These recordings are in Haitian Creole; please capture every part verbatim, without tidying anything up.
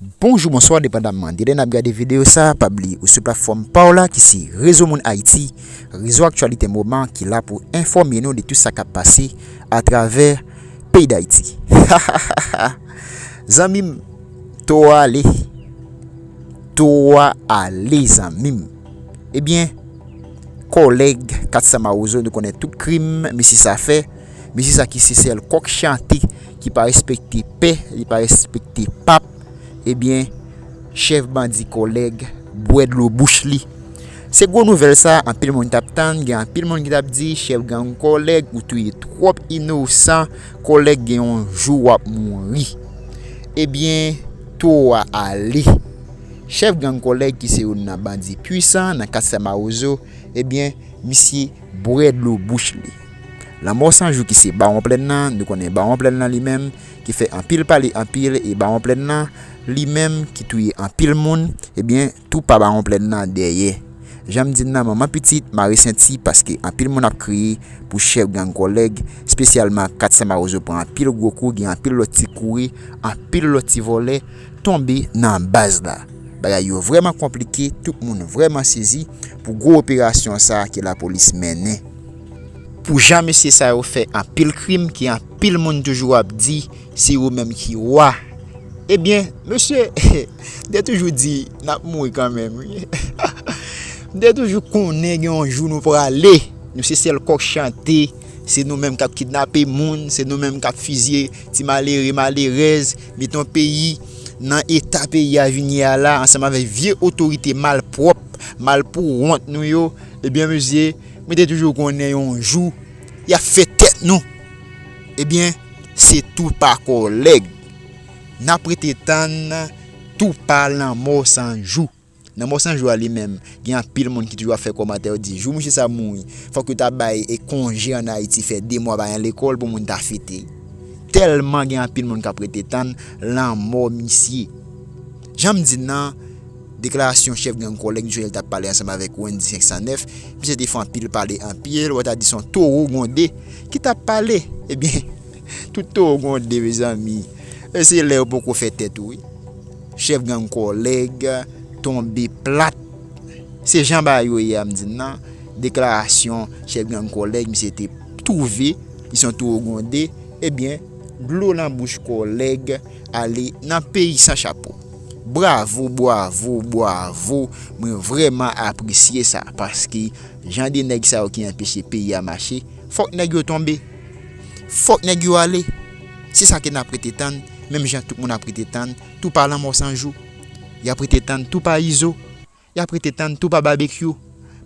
Bonjou, bonswa, depandamman de lè n ap gade videyo sa, pa bliye ou sou platfòm pa w la ki se Rezo Moun Ayiti, rezo aktyalite moman ki la pou enfòme nou de tout sa k ap pase atravè peyi Dayiti. Zanmi m, to ale, to ale zanmi m. Ebyen, kòlèg Kat San Mawozo, nou konnen tout krim misye sa fè. Misye sa ki se sèl kòk chante, ki pa respekte pè, li pa respekte pap. Ebyen, chèf bandi kòlèg bwè dlo bouch li. Se gwo nouvèl sa, anpil moun t ap tann, gen anpil moun ki t ap di, chèf gang kòlèg, ou touye twòp inosan, kòlèg gen yon jou w ap mouri. Ebyen, to a ale. Chèf gang kòlèg ki se youn nan bandi pwisan nan Kat San Mawozo, ebyen, misye bwè dlo bouch li. Lanmò San Jou ki se Bawon Plèn nan, nou konnen Bawon Plèn nan li menm, ki fè anpil pale anpil, e Bawon Plèn nan, li menm ki touye anpil moun, ebyen, tou pa Bawon Plèn nan dèyè. Jan m di n nan, manman pitit mare senti paske anpil moun ap kriye pou chèf gang kòlèg, espesyalman Kat San Mawozo pran anpil gwo kou, gen anpil lòt ti kouri, anpil lòt ti vòlè tonbe nan baz la. Bagay yo vrèman konplike, tout moun vrèman sezi pou gwo operasyon sa a ke lapolis mennen. Pou jan mesye sa yo fè anpil krim, ke anpil moun toujou ap di se yo menm ki wa. Ebyen, mesye, m te toujou di n ap mouri kanmenm, wi. M te toujou konnen gen yon jou nou prale. Nou se sèl kòk chante, se nou menm k ap kidnape moun, se nou menm k ap fizye ti malere, malerèz, met yon peyi nan eta peyi a vin ye a la, ansanm avèk vye otorite malpwòp, malpouwont nou yo. Ebyen, mesye, mwen te toujou konnen yon jou, y ap fè tèt nou. Ebyen, se tou pa kòlèg. N ap rete tann tou pa Lanmò San Jou. Lanmò San Jou a li menm, gen anpil moun ki toujou ap fè kòmantè, yo di, jou misye sa mouri, fòk yo ta bay e konje ann Ayiti, fè de mwa pa gen lekòl pou moun ta fete. Tèlman gen anpil moun k ap rete tann lanmò misye. Jan m di n nan, deklarasyon chèf gang kòlèg Joel t ap pale ansanm avèk Wendy senk san nèf, misye te fè anpil pale anpil, ou ta di se yon towo gwonde ki t ap pale. Ebyen, tout towo gwonde, mezanmi, e se lè yo poko fè tèt ou, wi. Chèf gang kòlèg tonbe plat. Se jan bagay yo ye a, m di n nan, deklarasyon chèf gang kòlèg, misye te twouve li se yon towo gwonde, ebyen, dlo nan bouch kòlèg ale nan peyi san chapo. Bravo, bravo, bravo, mwen vrèman apresye sa, paske jan de nèg sa yo ki anpeche peyi a mache, fòk nèg yo tonbe, fòk nèg yo ale. Se sa ke n ap rete tann, menm jan tout moun ap rete tann tou pa Lanmò San Jou, y ap rete tann tou pa Izo, y ap rete tann tou pa Babekyou,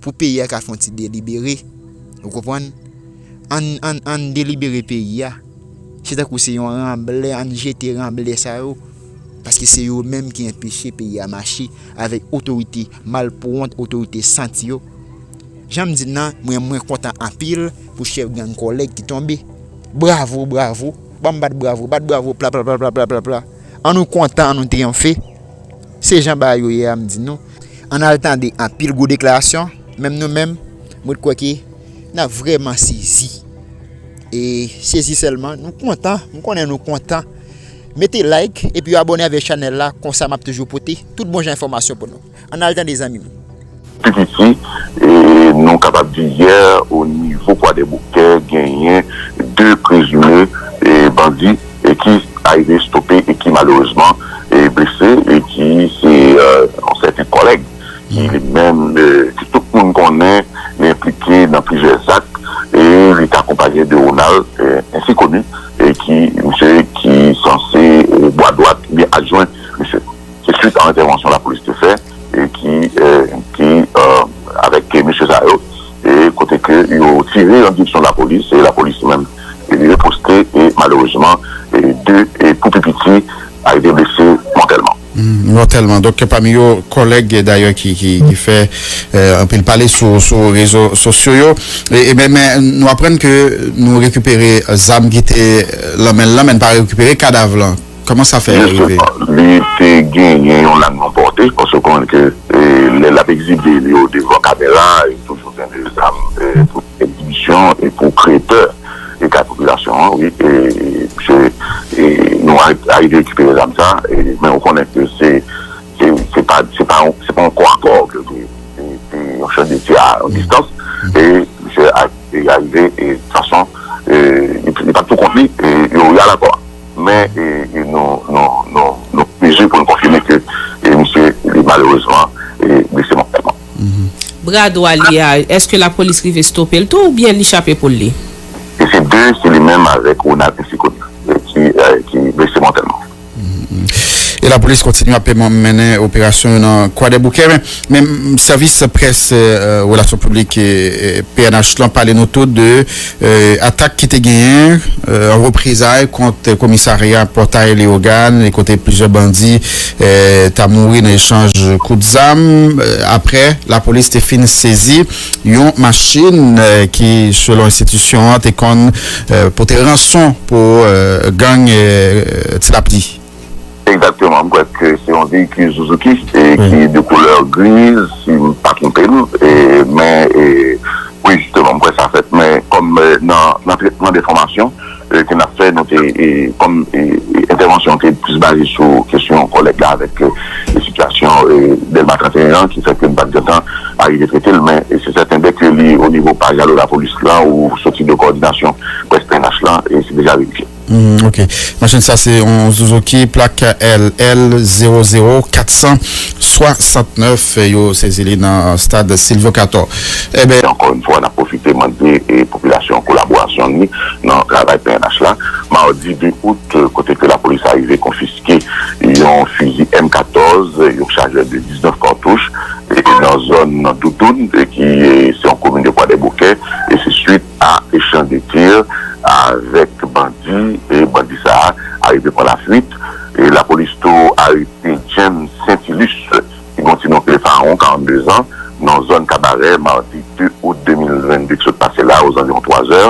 pou peyi a ka fè yon ti delibere. Ou konprann? Ann, ann, ann delibere peyi a. Se tankou se yon ranblè, ann jete ranblè sa yo. Paske se yo menm ki anpeche peyi a mache avèk otorite malpouwont, otorite santi yo. Jan m di n nan, mwen, mwen kontan anpil pou chèf gang kòlèg ki tonbe. Bravo, bravo. Ban m bat bravo, bat bravo, pla, pla, pla. Ann nou kontan, ann nou triyonfe. Se jan bagay yo ye a, m di nou. Ann al tande anpil gwo deklarasyon, menm nou menm, mwen kwè ke n ap vrèman sezi. E sezi sèlman, nou kontan, m konnen nou kontan. Mete like epi abòne avèk chanèl la, konsa m ap toujou pote tout bon jan enfòmasyon pou nou. Ann al tande, zanmi m. Pi piti, e nou kapab di yè, o nivo Kwadèboukè, genyen de prezime e bandi e ki arive stope e ki malerezman e blese e ki se yon sèten kòlèg ki li menm, ki tout moun konnen, li enplike nan plizyè zak e li t akonpaye de Ronald, ensi koni, e ki misye ki sanse bwa dwat oubyen adjwen misye. Se swit a entèvansyon lapolis te fè e ki, ki avèk mesye sa yo, e kote ke yo tire an direksyon lapolis e lapolis menm e li riposte e malerezman e de e pou pi piti arive blese mòtèlman. Mòtèlman. Donk pami yo kòlèg dayè ki ki ki fè anpil pale sou sou rezo sosyo yo. E men men nou aprann ke nou rekipere zam ki te lan men l lan men n pa rekipere kadav lan. Kòman sa fè rive? Li te genyen yon lang nan pòte, paske w konnen ke lè l ap egzibe li yo devan kamera, li toujou gen de zam pou egzibisyon e pou kreye pè e kay popilasyon an, wi. E misye, nou arive rekipere zam sa, men ou konnen ke se pou n konfime ke e, misye li malerezman e, blese mòtèlman. Bra dwa li a, èske lapolis rive stope l tou oubyen li chape poul li? E se de, se li menm avèk Ronald Ensikoni e, ki, e, ki blese mòtèlman. E lapolis kontinye ap mennen operasyon yo nan Kwadèboukè, men, men sèvis près e, relasyon piblik e, e, P N H lan pale nou tou de e, atak ki te genyen e, an reprezay kont komisarya Pòtay Leyogàn, e kote plizyè bandi e, ta mouri nan echanj kout zam. E, apre, lapolis te fin sezi yon machin e, ki, selon enstitisyon an, te konn e, pote ranson pou e, gang e, Ti Lapli. Egzakteman, m kwè ke se yon veyikil Suzuki e, ki de koulè griz, si m pa twonpe m, e, men e, wi, jisteman, m kwè sa fèt, men kòm e, nan, nan tretman de enfòmasyon e, ke n ap fè, nou te, e, kòm e, e, entèvansyon te plis baze sou kesyon kòlèg la avèk e, e, sitiyasyon e, Dèlma trannteyen an, ki fè ke n pa t gentan arive trete l, men e, se sèten, dèke li o nivo paj alo lapolis la ou soti de kowòdinasyon près P N H lan, e, se deja verifye. Hmm, ok. Machin sa se yon Suzuki plak L L zewo zewo kat san swasantnèf. Yo sezi li nan stad Silvyo Katò. Eben. Ankò yon fwa, n ap pwofite mande e, popilasyon an kolaborasyon li nan travay P N H la. Madi de out, kote ke lapolis arive konfiske yon fizi M katòz, yon chajè de diznèf katouch, e nan zòn Doudoun, e ki e, se yon komin de Kwadèboukè, e se swit a echanj de tir avèk bandi, e bandi sa a arive pran lafwit. E lapolis tou arete James Saintilus, ki gen yon ti non rele Farawon, karannde zan, nan zòn Kabarè, madi de out de mil vennde ki sot pase la, ozanviwon twa zè.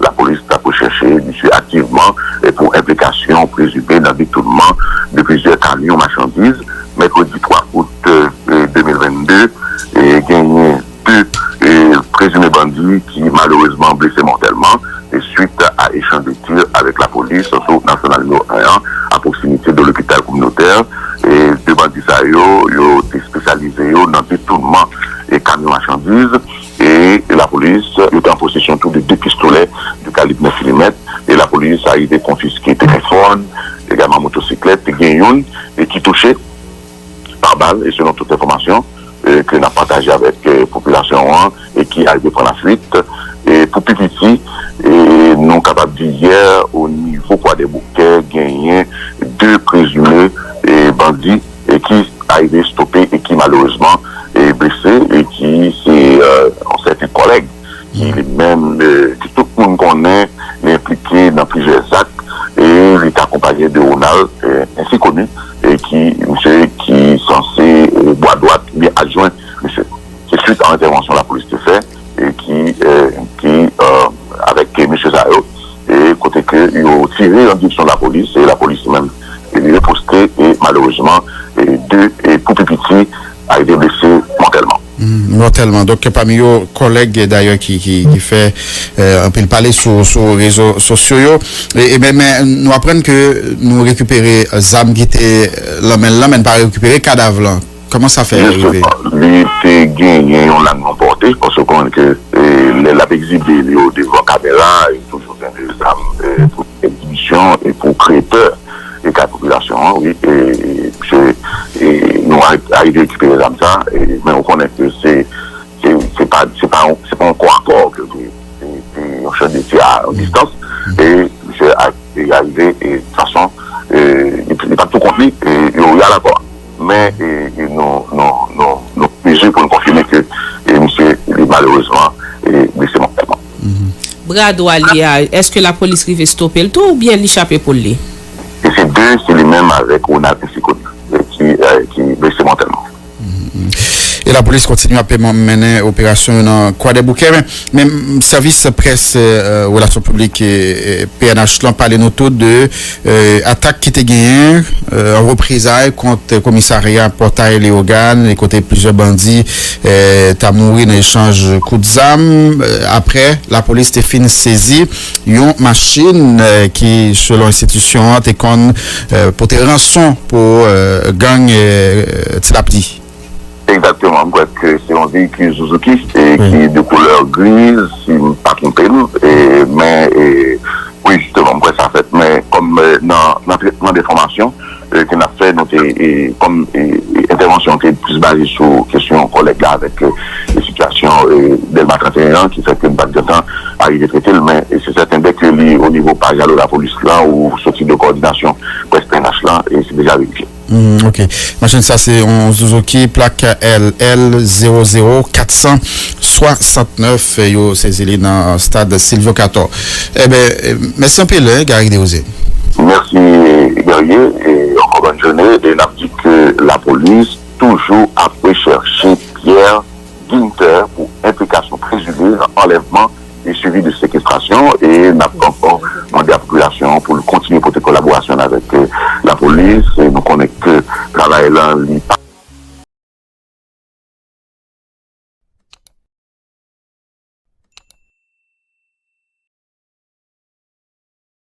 Lapolis t ap rechèche misye aktivman e pou enplikasyon prezime nan detounman de plizyè kamyon machandiz. Mèkredi twa out e, de mil vennde, e genyen de e, prezime bandi ki malerezman blese mòtèlman e, swit a echanj de tir avèk lapolis sou wout nasyonal nimewo en an, a pwoksimite de lopital kominotè. E de bandi sa yo, yo te espesyalize yo nan detounman e kamyon machandiz. E lapolis, yo te an posesyon tou de de pistolè de kalib nèf milimèt. E lapolis arive konfiske telefòn, egalman motosiklèt, te gen youn e ki touche pa bal, e selon tout enfòmasyon e, ke n ap pataje avèk e, popilasyon an e ki arive pran lafwit. E pou pi piti, e, nou kapab di yè o nivo Kwadèboukè genyen de prezime e, bandi e, ki arive stope e ki malerezman e, blese e ki se e, yon sèten kòlèg ki li menm e, ki tout moun konnen li enplike nan plizyè zak e li t akonpaye de Ronald e, Ensikoni e ki misye ki sanse e, bwa dwat oubyen adjwen misye. Se swit a entèvansyon lapolis te fè e ki e, ki e, avèk e, mesye sa yo e kote ke yo tire an direksyon lapolis e lapolis menm e li riposte e malerezman e de e pou pi piti arive blese mòtèlman. Mòtèlman. Donk, pami yo, kòlèg dayè ki, ki, ki fè e, anpil pale sou, sou rezo sosyo yo. E, e men, men nou aprann ke nou rekipere zam ki te lan men l lan, men n pa rekipere kadav lan. Kòman sa fè rive? Jisteman, li te genyen yon lang anpòte, paske w konnen ke e, lè l ap egzibe li yo devan kamera, li toujou gen de zam e, pou egzibisyon e pou krete e kay popilasyon an, wi, e, e, misye, e, nou a- arive rekipere zam sa, e, men ou konnen ke se, se, se pa, se pa, yon- se pa yon kò a kò ke se, se, se yon chèf de tir a yon distans, e, misye a- e, arive, e, fason, e, li, li pa t pou kont li, e, yo, y al ankò. Men, e, e, nou, nou, nou, nou mezi pou n konfime ke, e, misye, li malerezman, e, blese mòtèlman. Bra dwa li a, èske lapolis rive stope l tou oubyen li chape poul li? E se de, se li menm avèk Ronald Ensikoni, e, ki, e, ki blese mòtèlman. E lapolis kontinye ap mennen operasyon yo nan Kwadèboukè, men, men sèvis près e, relasyon piblik e, e, P N H lan pale nou tou de e, atak ki te genyen e, an reprezay kont komisarya Pòtay Leyogàn, e kote plizyè bandi e, ta mouri nan echanj kout zam. E, apre, lapolis te fin sezi yon machin e, ki, selon enstitisyon an, te konn e, pote ranson pou e, gang e, Ti Lapli. Egzakteman, m kwè ke se yon veyikil Suzuki e, ki de koulè griz, si m pa twonpe m, e, men e, wi, jisteman, m kwè sa fèt, men kòm e, nan, nan tretman de enfòmasyon e, ke n ap fè, nou te, e, kòm, e, e, entèvansyon te plis baze sou kesyon kòlèg la avèk, e, e, sitiyasyon, e, Dèlma trannteyen an, ki fè ke n pa t gentan arive trete l, men, e, se sèten, dèke li o nivo paj alo lapolis la ou soti de kowòdinasyon près P N H la, e se deja verifye. Hmm, ok. Machin sa se yon Suzuki plak L L zéro zéro kat san swasantnèf. Yo sezi li nan stad Silvio Cator. Eben, mèsi anpil, Gary Desrosiers. Mèsi, Guerrier, e ankò bòn jounen, e n ap di ke lapolis toujou ap rechèche Pierre Ginter pou enplikasyon prezime nan anlèvman e swivi de sekestrasyon, e n ap ankò mande a popilasyon an pou l kontinye pote kolaborasyon l avèk, e, lapolis, e nou konnen ke travay lan li pa